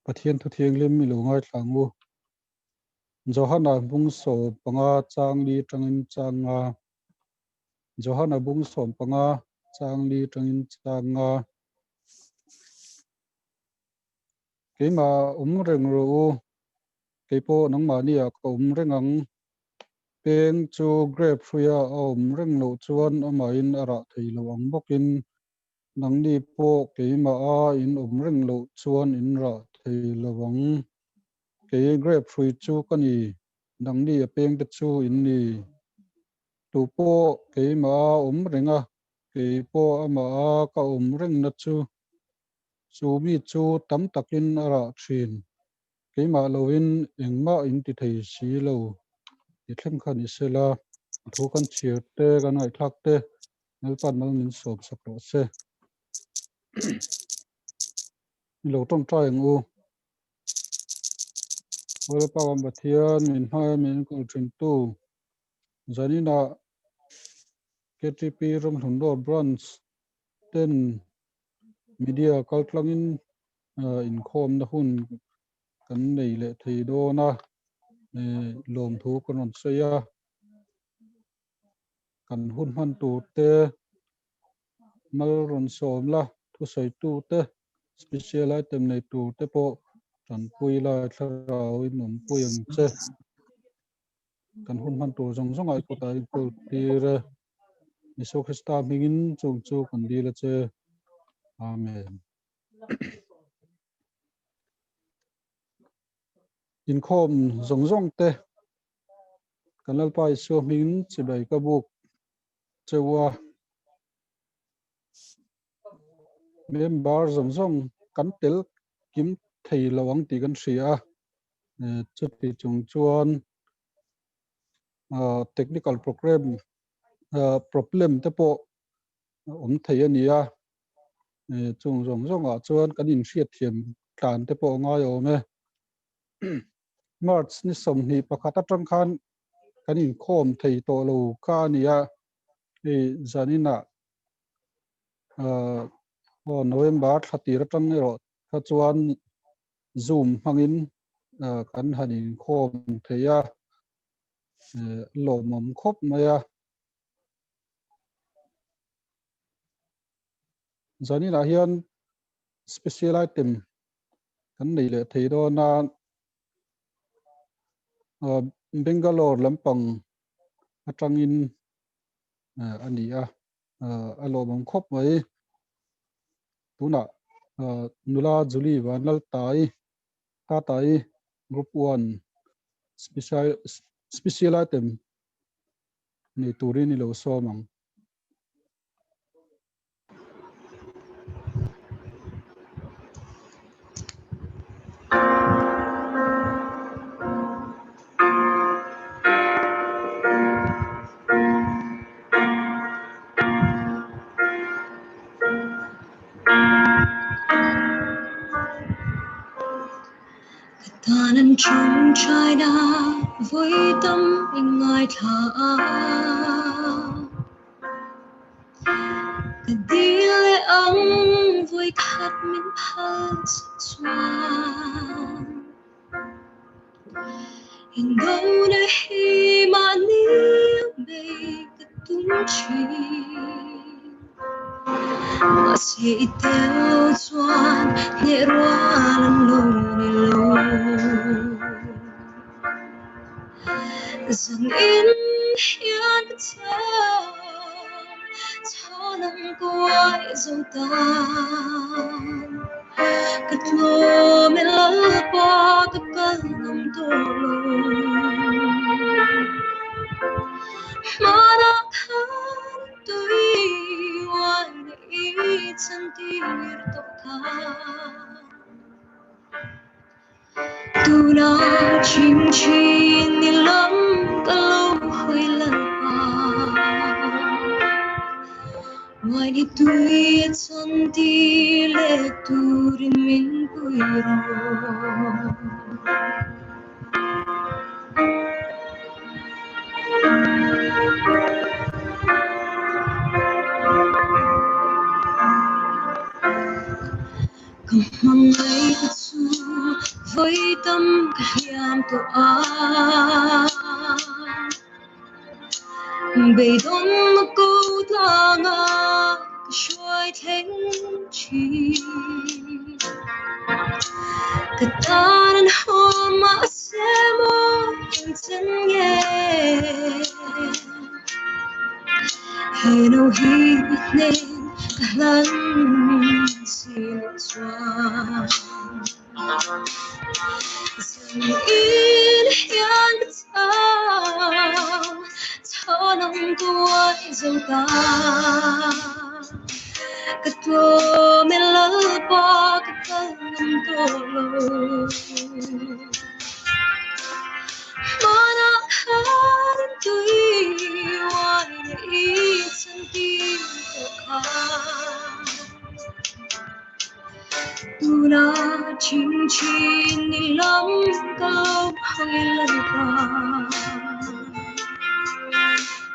Pathian thu thianghlim i lo ngaithla ang u. Johana bung 15 chang li tangin chang nga. Johana bung 15 chang li tangin chang nga. Keimah awm reng rawh u, keipawh nangmahniah ka awm reng ang. Peng chu grape hruia a awm reng loh chuan amahin a rah thei lo ang bawkin Nangni pawh keimah a in awm reng loh chuan in rah thei lo ang. Kei grape hrui chu ka ni, nangni a pengte chu in ni. Tu pawh keimah a awm reng a, kei pawh amah a ka awm rengna chu, chu mi chu tam takin a rah thin. Keimah loin engmah in ti thei si lo ti thleng kha ni sela, a thu kan chhir te, kan ngaihthlak te Lalpan mal min sawm sak rawh se. I lo tawngtai ang u. Lalpa kan Pathian min hmaia min enkawl thintu zaninah KTP Ramhlun Road Branch ten media kaltlangin inkhawmna hun kan nei leh thei dawn a, lawmthu kan rawn sawi a. Kan hun hman tur te, mal rawn sawm la, thusawitu te, special item nei tur te pawh tanpui la, thlarau in awmpui ang che. Kan hun hman tur zawng zawngah i kutah in kawl tir e. Isua Krista hmingin chung chu kan dil a che. Amen. Inkhawm zawng zawng te Kan Lalpa Isua hmingin chibai ka buk cheu a, member zawng zawng kan tel kim thei lo ang tih kan hria a, chuti chung chuan technical program problem te pawh awm thei a ni a, chung zawng zawngah chuan kan inhriatthiam tlan te pawh a ngai awm e. March ni 21 atang khan kan inkhawm thei tawh lo kha a ni a, hei zaninah aw November thla tir atang erawh kha chuan Zoom hmangin kan han inkhawm thei a, lawmawm khawp mai a. Zaninah hian special item kan nei leh thei dawn a, Bangalore lampang atangin a ni a, a lawmawm khawp mai. Tunah nula Julie Vanlaltai Tatai Group 1 special special item nei turin i lo sawm ang. Tanan chung China vui tâm in ngai thla Ka dil leh ang vawi khat min phal sak chuan Indona hi mahni a bei ka tum thin Mahse i tel lo chuan hneh rual an lo ni lo Zan in hian ka chau Chhawn ang ka uai zo tan Ka tlawm e Lalpa ka kal ngam tawh lo Hmanah khan tui uaina i chantir tawh kha Tuna ching chin ni lam ka lo hawi Lalpa Ngoài đi tui chân ti leh turin min pui rawh. Ka hmangaih ka chu. Vawi tam ka hliam tawh a, beidawn na ko tlanga ka hruai thleng thin. Ka tan an haw mahse maw engchen nge he no hi i hnen ka hlan si loh chuan. Zan in hian ka chau, chhawn ang ka uai zo ta. Ka tlawm e Lalpa ka kal ngam tawh lo. Hmanah khan tui uai leh i chantir tawh kha. Tuna chingchin ni lam ka lo hawi Lalpa.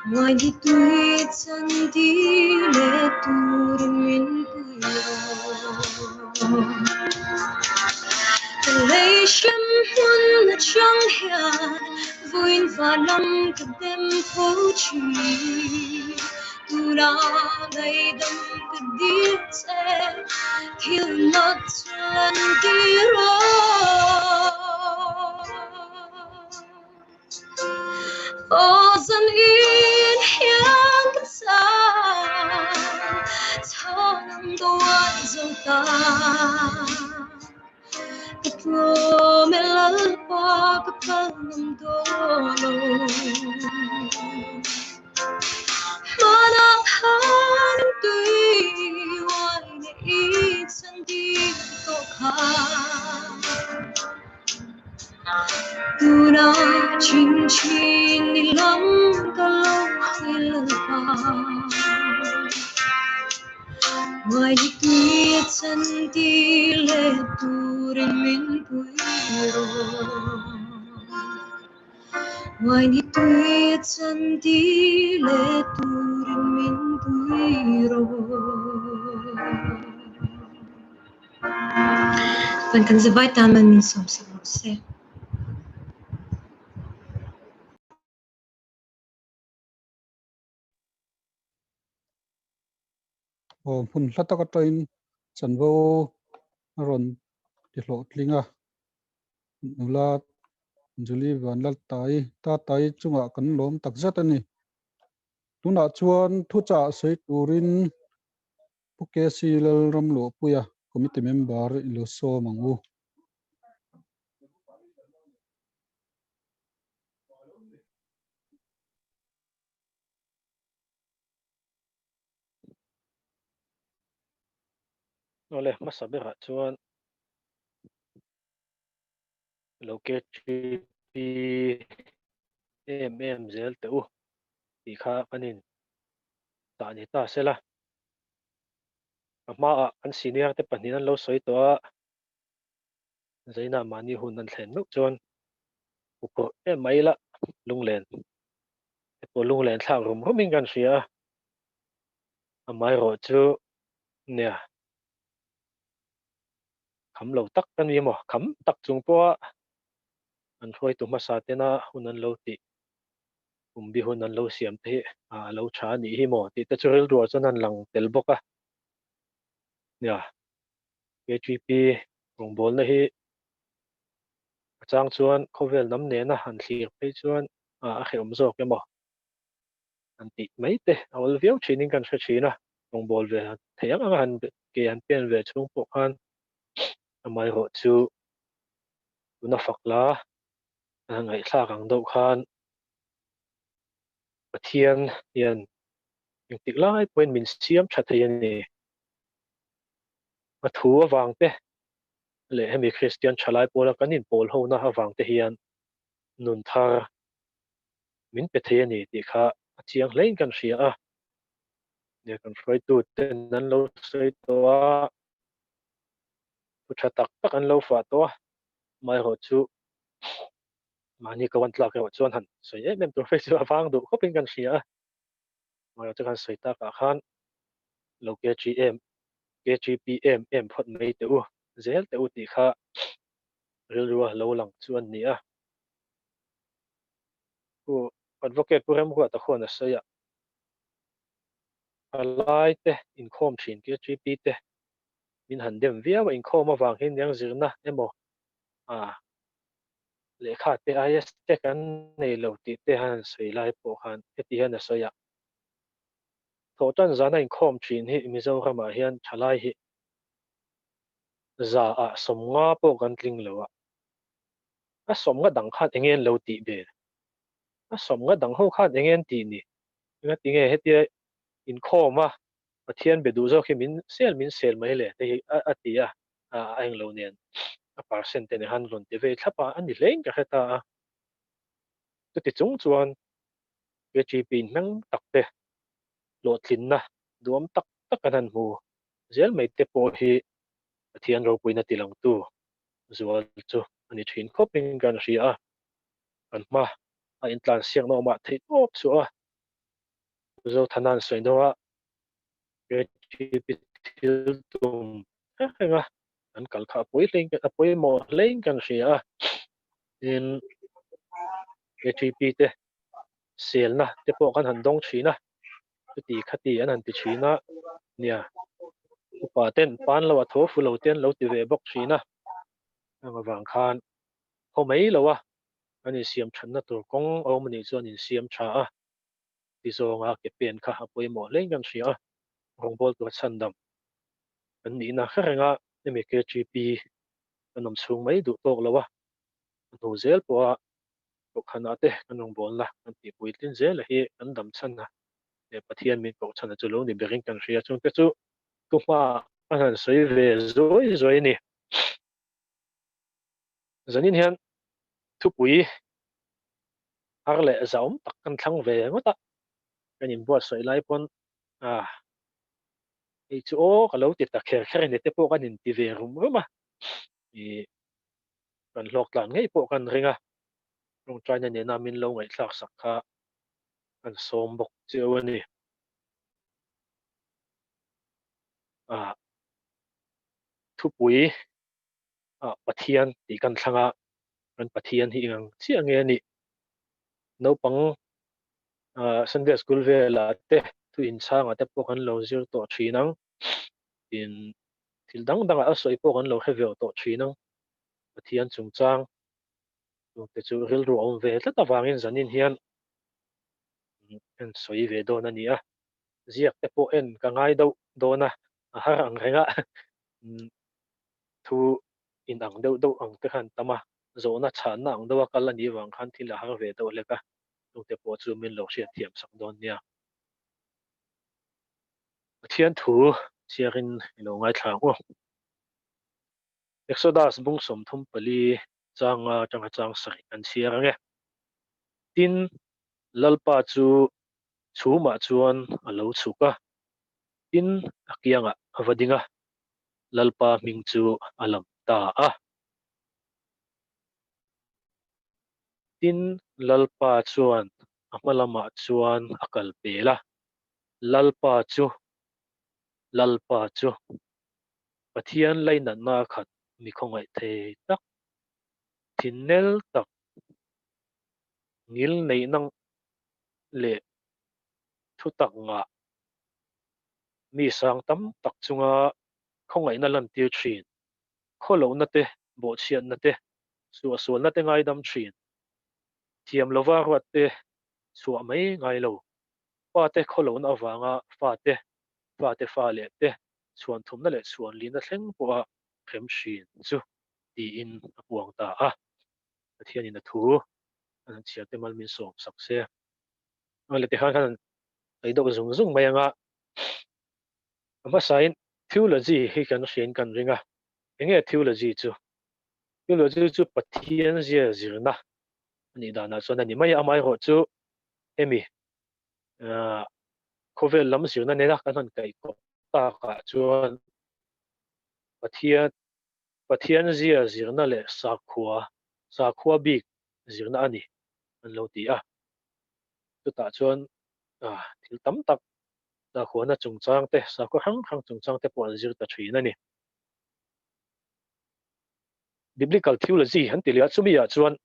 Ngoài ni tui chan ti leh turin min pui rawh. Ka lei hrem hmun atang hian vawiin van lam ka dem fo thin. Tuna ngaihdam ka dil che, thil mak chuan ti rawh. Aw zan in hian ka chau, chhawn ang ka uai zo ta. Ka tlawm e Lalpa ka kal ngam dawn lo. Hmanah khan tui uai leh i chan tir tawh kha. Tuna chingchin ni lam ka lo hawi Lalpa. Ngoài ni tui chan tir leh turin min pui rawh. Ngoài ni tui chan tir leh turin min pui rawh. Van kan zavai tan man min sawm sak rawh se. Aw hmun hla tak atangin chanvo a rawn ti hlawhtling a, nula Julie Vanlaltai Tatai chungah kan lawm takzet a ni. Tunah chuan thuchah sawi turin Pu KC Lalramluahpuia committee member i lo sawm ang u. Awle hmasa berah chuan lo KTP em em zel teh u tih kha kan in tah ni ta sela. A hmaah an senior te pahnih an lo sawi tawh a, Zaina mahni hun an thlen meuh chuan huphurh em mai ila lunglen te pawh lunglen thlak rum rum in kan hria a, amaherawh chu nia kham lo tak ka ni maw, kham tak chung pawha an hruaitu hmasa tena hun an lo tih kum bi hun an lo siam te hi a lo tha a nih hi maw tih te chu rilruah chuan an lang tel bawk a. Nia, KTP rawngbawlna hi a chang chuan khawvel hnam nena han thlir phei chuan a hrehawm zawk emaw han tih mai te a awl viau thinin kan hre thin a, rawngbâwl ve thei ang anga han ke han pen ve chhung pawh khan amaherawh chu tuna fak la ngaihthlak ang deuh khan Pathian hian engtik lai pawhin min siam tha thei a ni. A thu avang te leh hemi Kristian thalai pawla kan inpawl hona avang te hian nun thar min pe thei a ni tih kha a chiang hlein kan hria a. Nia kan hruaitu ten an lo sawi tawh a, thu tha tak tak an lo fah tawh a, amaherawh chu mahni ko an tlak erawh chuan han sawi em em tur phei chu a vang duh khawpin kan hria a. Amaherawh chu kan sawi takah khan lo KGM, KGP em em phawt mai teh u, zel teh u tih kha. Rilrua lo lang chu an ni a. Pu Advocate Pu Remruata khuan a sawi a, Thalai te inkhawm thin KTP te min han dem viau a, inkhawm avang hian niang zirna emaw ah lehkha te IS te kan nei lo tih te han sawi lai pawh khan heti hian a sawi a, Thawhtan zana inkhawm thin hi Mizoramah hian thalai hi 100 ah 50 pawh kan tling lo a, a 50 dang khan enge an lo tih ve? A 50 dang ho khan enge an tih ni? Engati nge hetia inkhawm a Pathian be duh zawk hi min sel min sel mai le te hi a ti a, a englo nen a percent te nen khan rawn ti vei thlap a, a ni hlein ka hre ta a. Chuti chung chuan KGP in hmang tak te hlawhtlinna duhawm tak tak kan han hmu zel mai te pawh hi Pathian ropuina tilangtu zual chu a ni thin khawpin kan hria a, kan hma a intlansiakna awmah theih tawp chhuah a, Zothana'n sawi deuh a, KTP thil tum reng reng a, an kal kha a pawi hlein a pawimawh hlein kan hria a, tin KTP te selna te pawh kan han dawng thin a, chuti khati an han ti thin a, nia upa ten pan lo a tho fu lo te an lo ti ve bawk thin a, heng avang khan khaw mai lo a an insiam thatna tur kawng a awm anih chuan insiam tha a ti zawnga ke pen kha a pawimawh hlein kan hria a, rawngbawl tura chhandam kan nihna hre renga hemi KTP kan awm chhung mai duh tawk lo a, a hnu zel pawha Kohhranah te kan rawngbawlna kan tih puitlin zel a hi kan dam chhan a leh Pathian min koh chhan a chu lo ni berin kan hria chungte chu thu hma a han sawi ve zuai zuai a ni. Zanin hian thupui har leh zahawm tak kan thlang ve ngawt a, kan inbuatsaih lai pawn ah hei chu aw ka lo ti ta kher kher a ni te pawh kan inti ve rum rum a, ih kan hlawk tlan ngei pawh kan ring a, tawngtaina nena min lo ngaihthlak sak kha kan sawm bawk chiau a ni. Ah thupui ah Pathian tih kan thlang a, kan Pathian hi eng ang chiah nge a nih? Naupang ah Sunday school velah te thu inchhangah te pawh kan lo zir tawh thin ang. Tin thil dang dangah a sawi pawh kan lo hre ve tawh thin ang. Pathian chungchang chungte chu rilru a awm ve tlat avangin zanin hian en sawi ve dawn a ni a. Ziak te pawh en ka ngai deuh dawn a, a har ang reng a thu in ang deuh deuh ang te khan tam a, zawhna chhanna ang deuha kal a nih vang khan thil a har ve deuh hlek a, chungte pawh chu min lo hriatthiam sak dawn nia. Pathian thu chhiarin i lo ngaithla ang u. Exodus bung 34 changa atanga chang sarih kan chhiar ang e. Tin, Lalpa chu chhumah chuan a lo chhuk a, tin a kiangah a va ding a, Lalpa hming chu a lam ta a. Tin, Lalpa chuan a hma lamah chuan a kal pel a, Lalpa chu, Lalpa chu, Pathian lainatna khat mi khawngaih thei tak, thinnel tak, ngil neihna leh thutak ngah mi sang tam tak chunga khawngaihna lantir thin, khawlohna te, bawhchhiatna te, suahsualna te ngaidam thin, thiam lova ruat te chhuah mai ngai lo, fate khawlohna avanga fate, fate fa leh te chhuan thumna leh chhuan lihna thleng pawha hrem thin chu tiin a puang ta a. Pathianin a thu an han chhiar te mal min sawm sak se. A leh tikhan khan an sawi deuh zung zung mai anga a hmasain theology hi kan hriain kan ring a. Enge theology chu? Theology chu Pathian zia zirna a nih danah chuan a ni mai a, amaherawhchu hemi khawvel lam zirna nena kan han kaihkawp takah chuan Pathian Pathian zia zirna leh sakhua sakhua bik zirna a ni an lo ti a. Chutah chuan thil tam tak sakhuana chungchang te, sakhua hrang hrang chungchang te pawh an zir ta thin a ni. Biblical theology an ti leh a, chumi ah chuan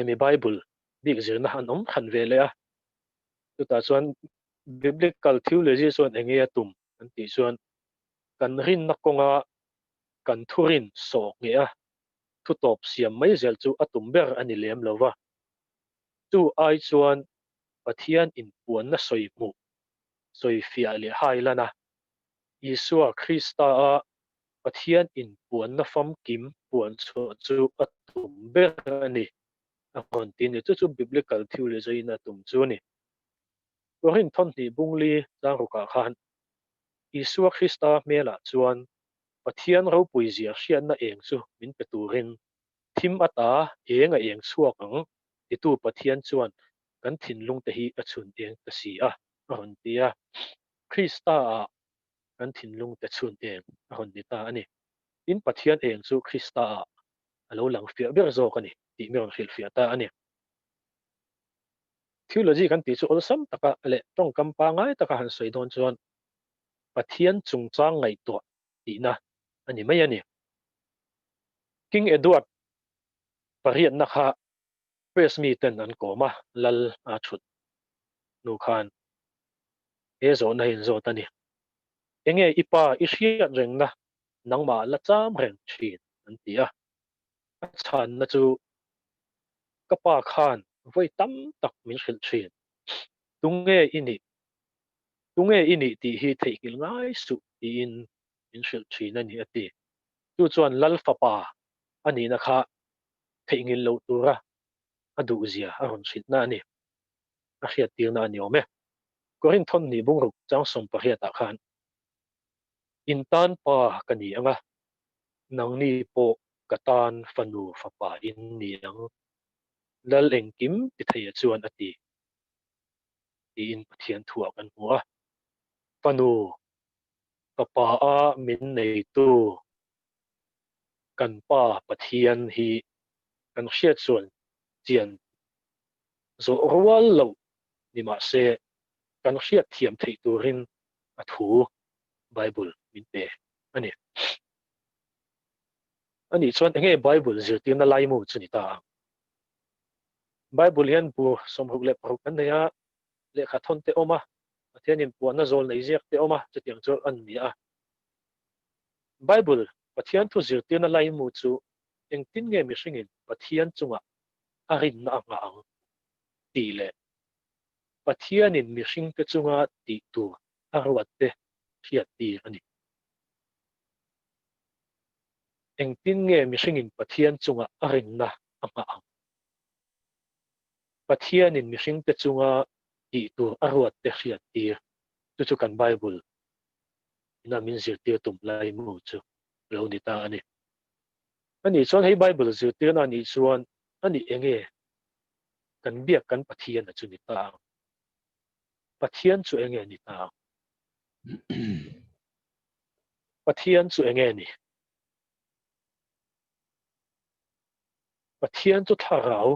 mi Bible bik zirna an awm hran ve leh a, chutah chuan Biblical theology chuan eng nge a tum an tih chuan kan rinna kawnga kan thurin sawh ngheh a, thutawp siam mai zel chu a tum ber a ni lem lo va. Chu ai chuan Pathian inpuanna sawi hmuh, sawi fiah leh hai lan a, Isua Krista a Pathian inpuanna famkim puan chhuah chu a tum ber a ni, a rawn ti a ni. Chu chu Biblical theology in a tum chu a ni. Korinth thawmhnih bungli tlangrukah khan Isua Krista hmelah chuan Pathian ropui zia hriatna eng chu min pe turin thim ata eng a eng chhuak ang titu Pathian chuan kan thinlungte hi a chhun eng ta si a, a rawn ti a. Krista-ah kan thinlungte chhun eng a rawn ni ta a ni. Tin, Pathian eng chu Krista-ah a lo lang fiah ber zawk a ni tih mi rawn hrilhfiah ta a ni. Theology kan tih chu awlsam taka leh tawngkam pangngai taka han sawi dawn chuan Pathian chungchang ngaihtuah tihna a ni mai a ni. King Edward pariatna kha press miten an kawm a, lal a thut hnu khan he zawhna hi an zawt a ni. Enge i pa i hriat rengna nangmah la cham reng thin an ti a. A chhanna chu ka pa khan vawi tam tak min hrilh thin. Tunge i nih? Tunge i nih tih hi theihnghilh ngai suh tiin min hrilh thin a ni a ti. Chu chuan Lal fapa a nihna kha theihnghilh loh tura a duhzia a rawn hrilhna a ni. A hriattirna a ni awm e. Korinth thawmhnih bungruk chang sawmpariatah khan, In tan pa ka ni ang a, nangni pawh ka tan fanu fapa in ni ang, Lal engkim ti theia chuan a ti, tiin Pathian thuah kan hmu a. Fanu fapa a min neitu kan Pa Pathian hi kan hriat chuan chian zawh rual loh ni mah se kan hriat thiam theih turin a thu Bible min pe a ni. Anih chuan enge Bible zirtirna laimu chu ni ta ang? Bible hian bu 66 kan nei a, lehkha thawn te awm a, Pathianin puanna zawl nei ziak te awm a, chutiang chu an ni a. Bible Pathian thu zirtirna laimu chu engtin nge mihringin Pathian chungah a rinna a nghah ang tih leh Pathianin mihringte chunga tih tur a ruatte hriattir a ni. Engtin nge mihringin Pathian chunga a rinna a nghah ang? Pathianin mihringte chunga tih tur a ruatte hriattir, chu chu kan Bible ina min zirtir tum laimu chu lo ni ta a ni. Ani chuan hei Bible zirtirna a nih chuan ani enge kan biak kan Pathian a chu ni ta ang? Pathian chu enge ni ta ang? Pathian chu enge ni? Pathian chu thlarau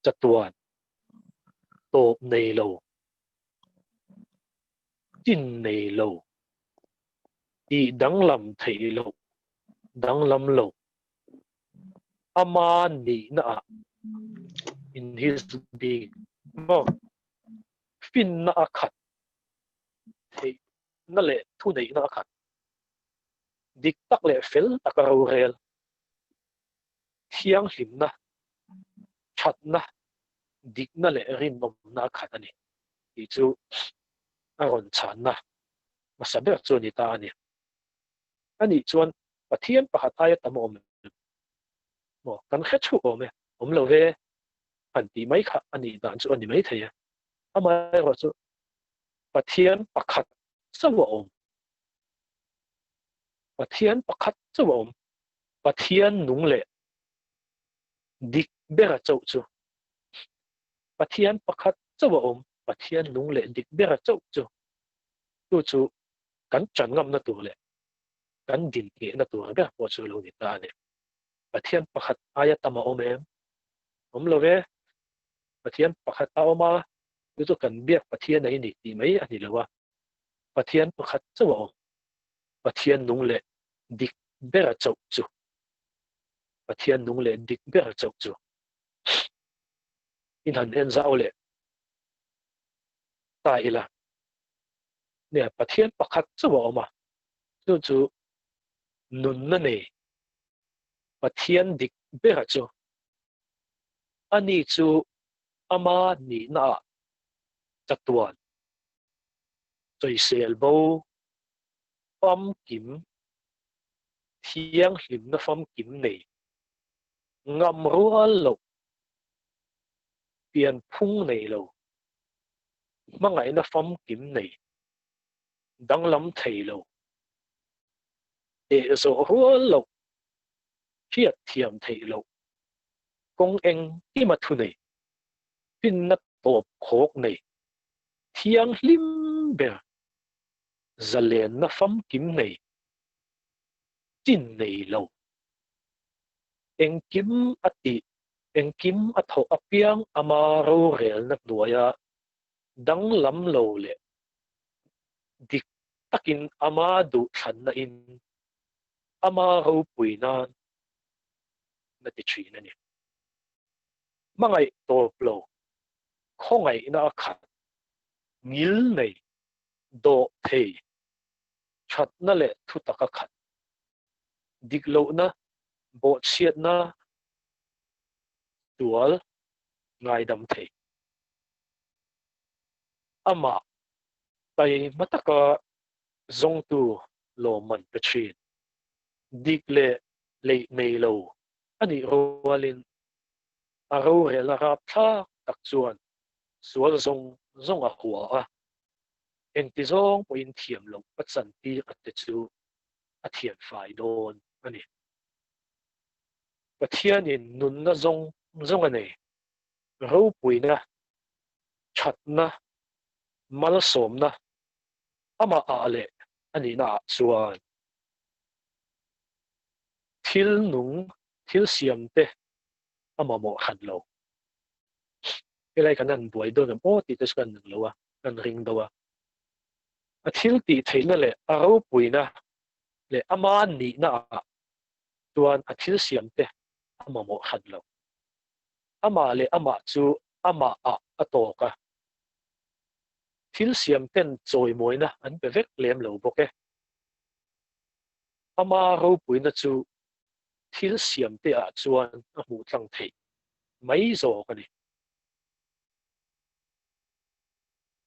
chatuan tawp nei lo, chin nei lo, tih danglam theih loh, danglam lo, ama nihna ah in his being maw finna a khat theihna leh thuneihna a khat dik tak leh fel taka rorel thianghlimna thatna dikna leh rinawmna a khat a ni tih chu a rawn chhanna hmasa ber chu a ni ta a ni. Anih chuan Pathian pakhat aia tam a awm em? Maw, kan hre thuh awm e, awm lo ve han tih mai kha a nih dan chu a ni mai thei e. Amaherawh chu Pathian pakhat chauh a awm. Pathian pakhat chauh a awm. Pathian nung leh dik bera chauh chu. Pathian pakhat chauh a awm. Pathian nung leh dik bera chauh chu. Chu chu kan chan ngamna tur leh kan din nghehna tur ber pawh chu lo ni ta a ni. Pathian pakhat aia tam a awm em? Awm lo ve. Pathian pakhat a awm a, chu chu kan biak Pathian a i ni tih mai a ni lo a. Pathian pakhat chauh a awm. Pathian nung leh dik bera chauh chu, Pathian nung leh dik bera chauh chu in han en zau leh ta ila. Nia, Pathian pakhat chauh a awm a, chu chu nunna nei Pathian dik bera chu. Ani chu ama nihnaah chatuan sawisel bo famkim, thianghlimna famkim nei ngam rual loh, pianphung nei lo, hmangaihna famkim nei danglam thei lo, teh zawh rual loh, hriatthiam theih loh, kawng engkima thu nei, finna tawp khawk nei, thianghlim ber, zalenna famkim nei, chin nei lo. Engkim a tih, engkim a thawh apiang ama rorelna hnuaia danglam lo leh dik takin ama duhthlanna in ama ropui nan na ti thin a ni. Hmangaih tawp lo, khawngaihna a khat, ngil nei, dawh thei, thatna leh thutak a khat, dik lohna, bawhchhiatna sual ngaidam thei. Amah taima taka zawngtu lawmman pe thin. Dik leh leih nei lo a nih rualin a rorel a rapthlak tak chuan sual zawng zawng a hua a, engti zawng pawhin thiam loh a chantir a te chu a thian fai dawn a ni. Pathianin nunna zawng zawng a nei, ropuina, thatna, malsawmna amah ah leh a nihna ah chuan thil nung, thil siam te a mamawh hran lo. Helai kan han buai dawn em aw tih te chu kan nung lo a, kan ring do a. A thil tih theihna leh a ropuina leh ama nihna ah chuan a thil siam te a mamawh hran lo. Amah leh amah chu amah ah a tawk a. Thil siam ten chawimawina an pe vek lem lo bawk e. Ama ropuina chu thil siam te ah chuan a hmuh tlang theih mai zawk a ni.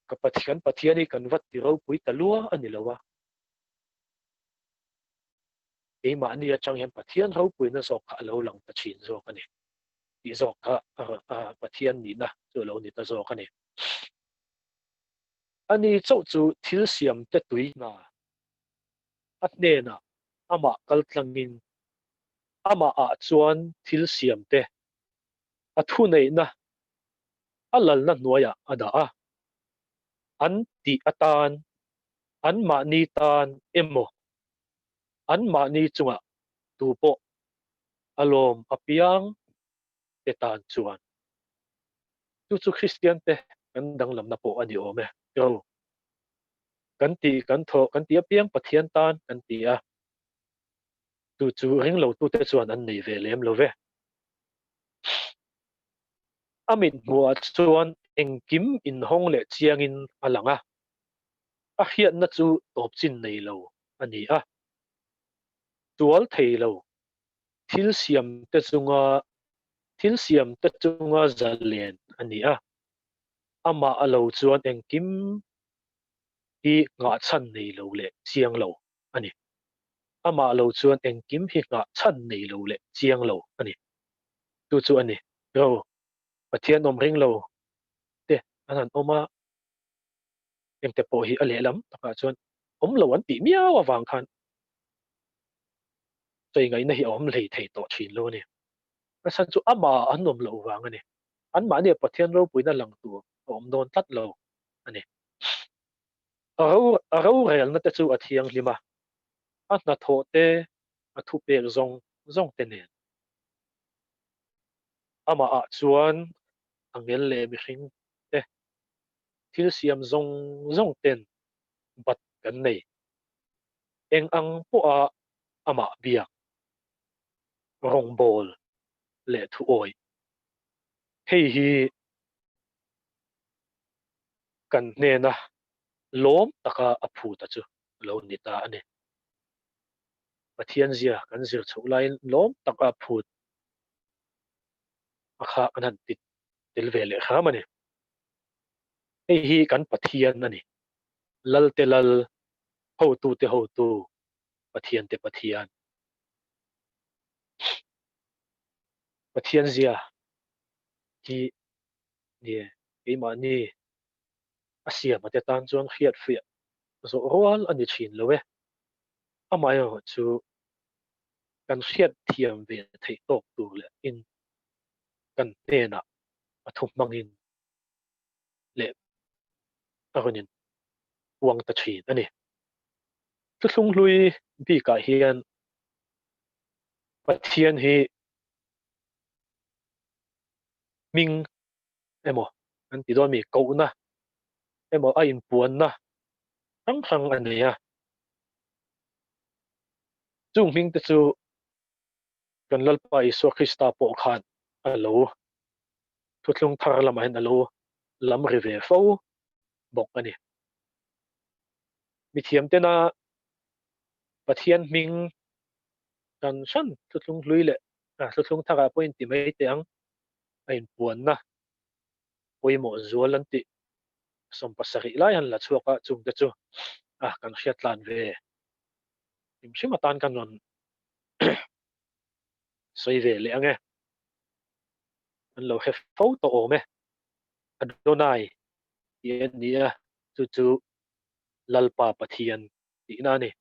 Ka Pathian Pathian hi kan va ti ropui ta lua a ni lo a. Keimahni atang hian Pathian ropuina zawk kha a lo lang ta thin zawk a ni tih zawk kha Pathian nihna chu a lo ni ta zawk a ni. Ani chauh chu thil siam te tui hna a hnenah amah kal tlangin amah ah chuan thil siam te a thuneihna a lalna hnuaiah a dah a, an tih atan anmahni tan emaw anmahni chungah tu pawh a lawm apiang te tan chuan. Chu chu Kristian te kan danglamna pawh a ni awm e. Ro kan ti kan thawh kan ti apiang Pathian tan kan ti a, chu chu ringlotute chuan an nei ve lem lo ve. A mit hmuhah chuan engkim inhawng leh chiangin a lang a, a hriatna chu tawpchin nei lo a ni a. Sual thei lo thil siamte chunga thil siamte chunga zalen a ni a, amah a lo chuan engkim hi nghahchhan nei lo leh chiang lo a ni. Amah lo chuan engkim hi nghahchhan nei lo leh chiang lo a ni. Chu chu a ni. Ro, Pathian awm ring lo te an han awm a, engte pawh hi a lehlam takah chuan awm lo an tih miau avang khan sawi ngaihna hi a awm hlei thei tawh thin lo a ni. A chhan chu amah an awm loh vang a ni. Anmahnia Pathian ropuina lang tur a awm dawn tlat lo a ni. A ro a rorelna te chu a thianghlim a, a hnathawh te, a thupek zawng zawng te nen. Amahah chuan angel leh mihring te thil siam zawng zawng ten bat kan nei. Eng ang pawha. Amah biak, rawngbawl leh thu awih. Hei hi kan hnena lawm taka a phut a chu a lo ni ta a ni. Pathian zia kan zir chhoh laiin lawm taka a phut a kha kan han ti tel ve leh hram a ni. Hei hi kan Pathian a ni. Lalte Lal, hotute hotu, Pathiante Pathian. Pathian zia hi nie keimahni a siam ate tan chuan hriatfiah zawh rual a ni thin lo e. Amaherawh chu kan hriatthiam ve theih tawk tur leh in kan hnenah a thu hmangin leh a rawn in puang ta thin a ni. Thuthlung hlui bikah hian Pathian hi hming emaw an ti dawn mi kohna emaw a inpuanna hrang hrang a nei a. Chung hming te chu kan Lalpa Isua Krista pawh khan a lo thuthlung thar lamah hian a lo lam ri ve fo bawk a ni. Mithiam tena Pathian hming hran hran thuthlung hlui leh thuthlung tharah pawh in ti mai teh ang a inpuanna pawimawh zual an tih 70 lai han la chhuak a, chungte chu a kan hriat tlan ve hrim hrim atan kan rawn sawi ve leh ang e. An lo hre fo tawh awm e. Adonai tih a ni a, chu chu Lalpa Pathian tihna a ni.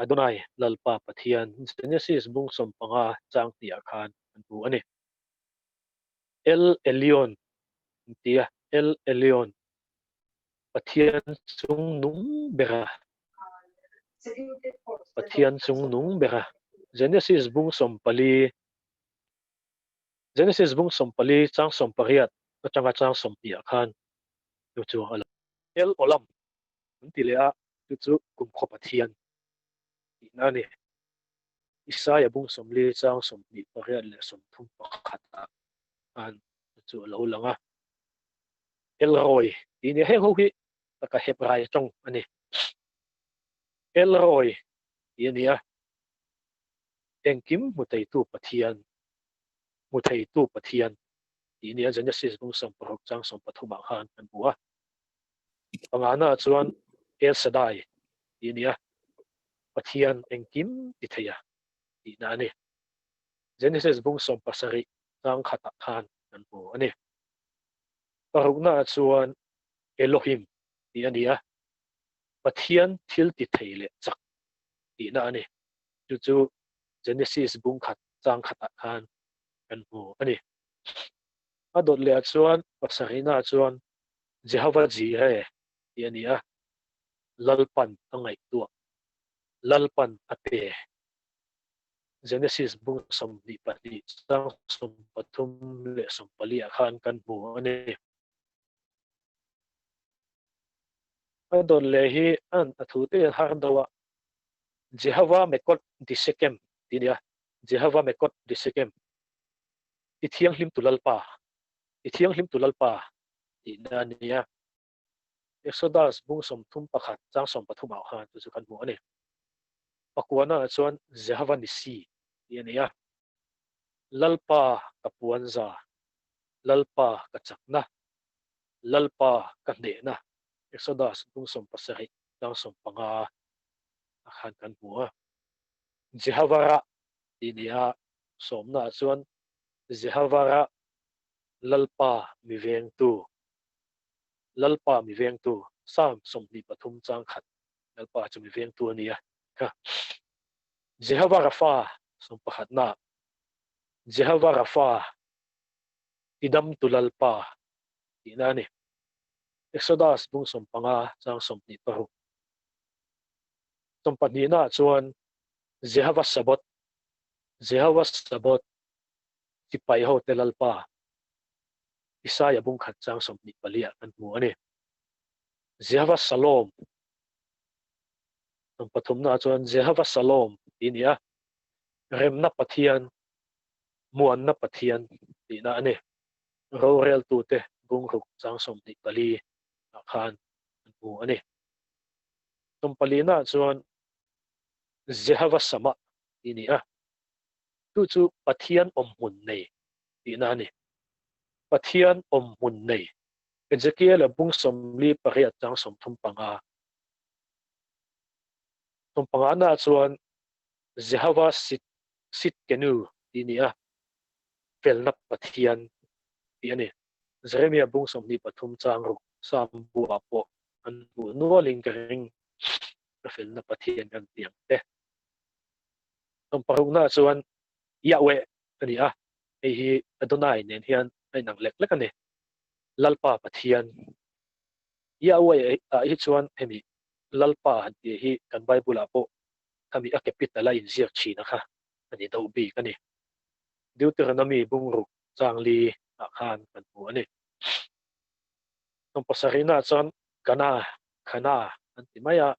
Adonai, Lalpa Pathian, Genesis bung 15 chang hniah khan an hmu a ni. El Elyon an ti a, El Elyon, Pathian chung nung bera, Pathian chung nung bera, Genesis bung 14, Genesis bung 14 chang 18 atanga chang 20 ah khan chu chu a lo. El Olam an ti leh a, chu chu kumkhaw Pathian tihna a ni. Isaia bung 40 chang 28 leh 31 ah khan chu chu a lo lang a. El Roi tih nia, heng ho hi taka Hebrai tawng a ni. El Roi tih a ni a, engkim hmu theitu Pathian, hmu theitu Pathian tih nia Genesis bung 16 chang 13 ah khan kan hmu a. Pangana chuan El Shaddai tih nia, Pathian engkim ti thei a tihna a ni. Genesis bung 17 chang khatah khan kan hmu a ni. Parukna chuan Elohim tih a ni a, Pathian thil ti thei leh chak tihna a ni. Chu chu Genesis bung khat chang khatah khan kan hmu a ni. A dawt lehah chuan pasarihna chuan Jehovah Jireh tih a ni a, Lalpan a ngaihtuah, Lalpan a pe. Genesis bung 22 chang 33 leh 44 ah khan kan hmu a ni. A dawt leh hi an a thu te har do a, Jehovah Mekot Disekem tih a ni a, Jehovah Mekot Disekem, I thianghlim tu Lalpa, I thianghlim tu Lalpa tihna a ni a. Exodus bung 31 chang 13 ah khan chu chu kan hmu a ni. Pakuana ah chuan Jehovah Nissi tih a ni a, Lalpa ka puanza, Lalpa ka chakna, Lalpa ka hnehna, Exodus bung 17 chang 15 ah khan kan hmu a. Jehovah Rah tih a ni a, sawmna ah chuan Jehovah Rah, Lalpa mi vengtu, Lalpa mi vengtu, Psalm 23 chang khat, Lalpa chu mi vengtu a ni a kha. Jehovah Rapha 11 na, Jehovah Rapha tidamtu Lalpa tihna a ni. Exodus bung 15 chang 26. 12 na chuan Jehovah Sabaoth, Jehovah Sabaoth, sipai ho te Lalpa, Isaia bung khat chang 24 ah kan hmu a ni. Jehovah Shalom, 30 na chuan Jehovah Shalom, tih a ni a, Remna Pathian, Muanna Pathian tihna a ni. Roreltute bungruk chang 24 ah khan an hmu a ni. 14 naah chuan Jehova Samah tih a ni a, chu chu Pathian awmhmun nei tihna a ni. Pathian awmhmun nei Ezekiel-a bung 48 chang 35. 15 naah chuan Jehova Sitkenu tih a ni a, felna Pathian tih a ni. Jeremia bung 23 chang ruk Sam buah pawh an hmuh nualin ka ring, ka felna Pathian kan ti ang te. 60 naah chuan Yahweh a ni a, hei hi Adonai nen hian a inang lek lek a ni. Lalpa Pathian Yahweh ah hi chuan hemi Lalpa han tih hi kan Bible ah pawh khami a capital a inziak thin a kha a ni deuh bik a ni. Deuteronomy bungruk chang li ah khan kan hmu a ni. 70 naah chuan Kana, Khana an ti mai a,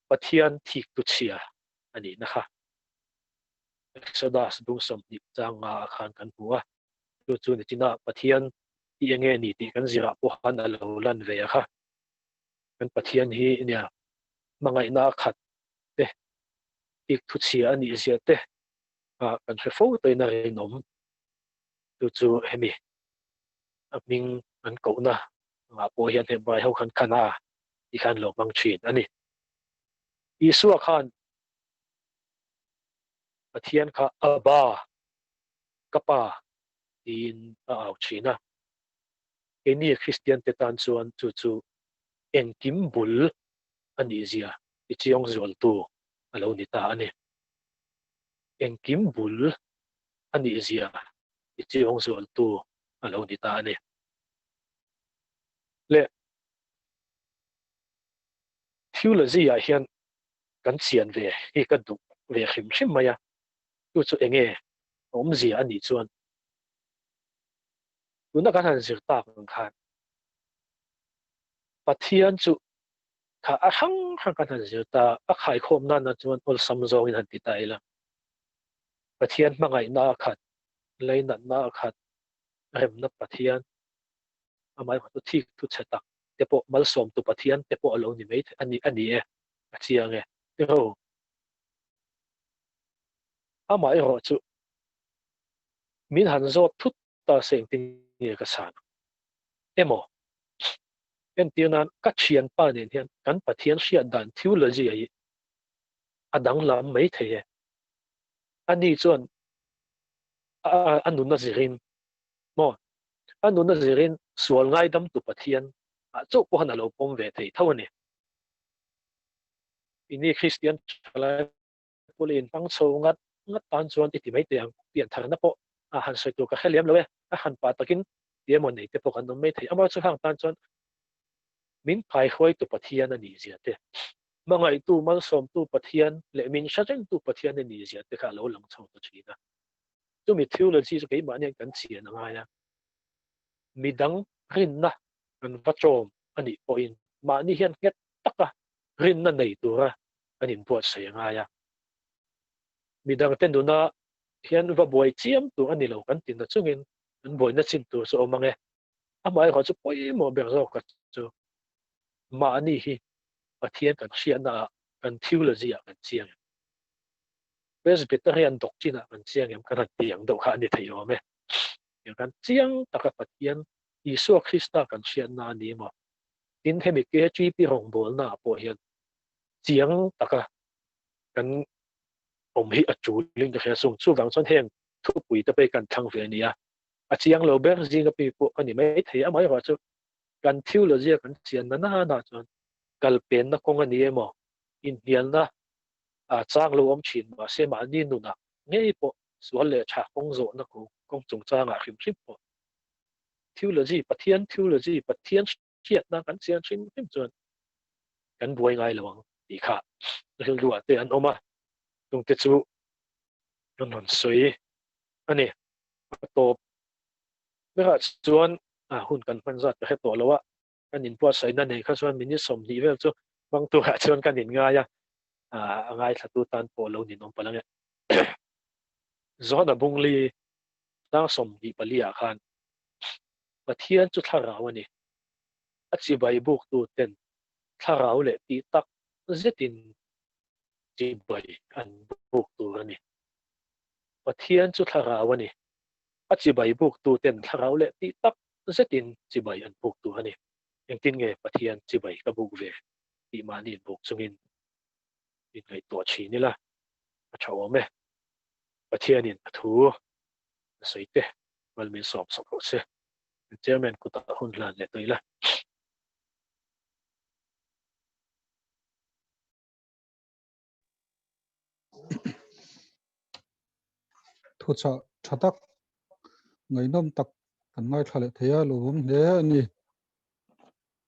Pathian thik tu chhia a nihna kha Exodus bung 20 chang nga ah khan kan hmu a. Chu chu nichinah Pathian hi enge ni tih kan zirah pawh khan a lo lan ve a kha. Kan Pathian hi nia hmangaihna a khat te, tik thu chhia a nih zia te ah kan hre fo tawhin a rinawm. Chu chu hemi a hming an kohna angah pawh hian Hebrai ho khan Khana tih khan lo hmang thin a ni. Isua khan Pathian kha Abba, ka pa tiin a au thin a. Keini Kristian te tan chuan chu chu engkim bul a nih zia i chiang zualtu a lo ni ta a ni. Engkim bul a nih zia i chiang zualtu a lo ni ta a ni. Le theology ah hian kan chian ve hi ka duh ve hrim hrim mai a, chu chu enge awmzia a nih chuan tuna kan han zir tak ang khan Pathian chu kha a hrang hrang kan han zir ta a khaikhawm nana chuan awlsam zawngin han ti ta ila Pathian hmangaihna a khat leinatna a khat remna Pathian amah erawh chu thik thu chhe tak te pawh malsawmtu Pathian te pawh a lo ni mai a ni a ni e a chiang e tiro amah erawh chu min han zawt thut ta se engtin nge ka chhan ang emaw entir nan ka thianpa nen hian kan Pathian hriat dan theology a hi a danglam mai thei e ani chuan a nunna zirin maw a nunna zirin sual ngaidam tu Pathian ah chauh pawh han a lo pawm ve thei tho a ni ini Christian thalai pawh in hmang chho ngat ngat tan chuan i ti mai teh ang pian tharna pawh a han sawi tur ka hre lem lo e a han pah takin ti emaw nei te pawh kan awm mai thei amaw chu hang tan chuan min kaihruaitu Pathian a nih zia te hmangaihtu malsawmtu Pathian leh min hre rengtu Pathian a nih zia te kha a lo lang chho ta thin a chumi theology chu keimahni hian kan chian a ngai a midang rinna kan va chawm a nih pawhin mahni hian nghet taka rinna nei tura kan inbuatsaih a ngai a midang te nuna hian va buai chiam tur a ni lo kan ti na chungin kan buaina chin tur chu awm ang e amah erawh chu pawimawh ber zawk chu mahni hi Pathian kan hriatna ah kan theology ah kan chiang em Presbyterian doctrine ah kan chiang em kan han ti ang deuh kha a ni thei awm e kan chiang taka Pathian Isua Krista kan hriatna a ni maw tin hemi KTP rawngbawlna ah pawh hian chiang taka kan awm hi a tulin ka hria chung chuvang chuan heng thupui te pawh hi kan thlang ve a ni a a chiang lo ber zinga pi pawh ka ni mai thei amah erawh chu kan theology a kan chian na na chuan kalpenna kawng a ni emaw inhnialna a chang lo awm thin mahse mahni nunah ngei pawh sual leh tha kawng zawhna kawng chungchangah hrim hrim pawh theology Pathian theology Pathian hriatna kan chian hrim hrim chuan kan buai ngai lo ang tih kha rilru ah te an awm a chungte chu an rawn sawi a ni a tawp berah chuan a hun kan hman zat ka hre tawh lo a kan inbuatsaihna nei kha chuan minute 20 vel chu hmang turah chuan kan inngai a. A ngaithlatu tan pawh lo ninawm palh ang e. Johana Bungli tlang 24 ah khan Pathian chu thlarau a ni. A chibai buktu ten thlarau leh tih tak zetin chibai an buk tur a ni. Pathian chu thlarau a ni. A chibai buktu ten thlarau leh tih tak zetin chibai an buk tur a ni. Engtin nge Pathian chibai ka buk ve tih mahni inbuk chungin inngaihtuah thin ila a tha awm e. Pathianin a thu a sawi te mal min sawm sawk rawh se. Chairman kutah hun hlan leh tawh ila. Thuchah tha tak, ngaihnawm tak kan ngaithla leh thei a, lawmawm hle a ni.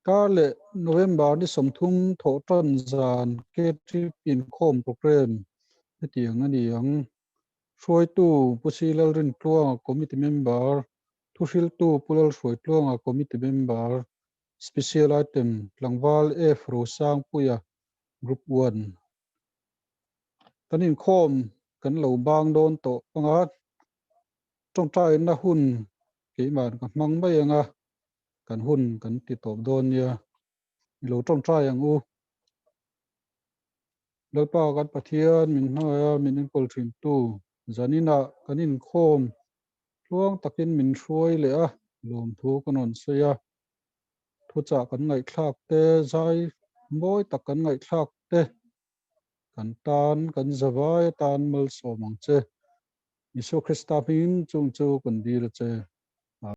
Kar leh November ni 30 thawh tan zan KTP inkhawm program hetiang a ni ang. Hruaitu Pu Si Lalrintluanga Committee Member, Thuhriltu Pu Lalhruaitluanga Committee Member, Special Item Tlangval F Rosangpuia Group One. Kan inkhawm kan lo bang dawn tawh anga tawngtaina hun keimah ka hmang mai anga kan hun kan ti tawp dawn nia. I lo tawngtai ang u. Lalpa kan Pathian min hmangaih a min enkawl thin tu zaninah kan inkhawm tluang takin min hruai leh a lawmthu kan rawn sawi a. Thuchah kan ngaihthlak te, zai mawi tak kan ngaihthlak te kan tan, kan zavai atan malsawm ang che. Isua Krista hmingin chung chu kan dil a che.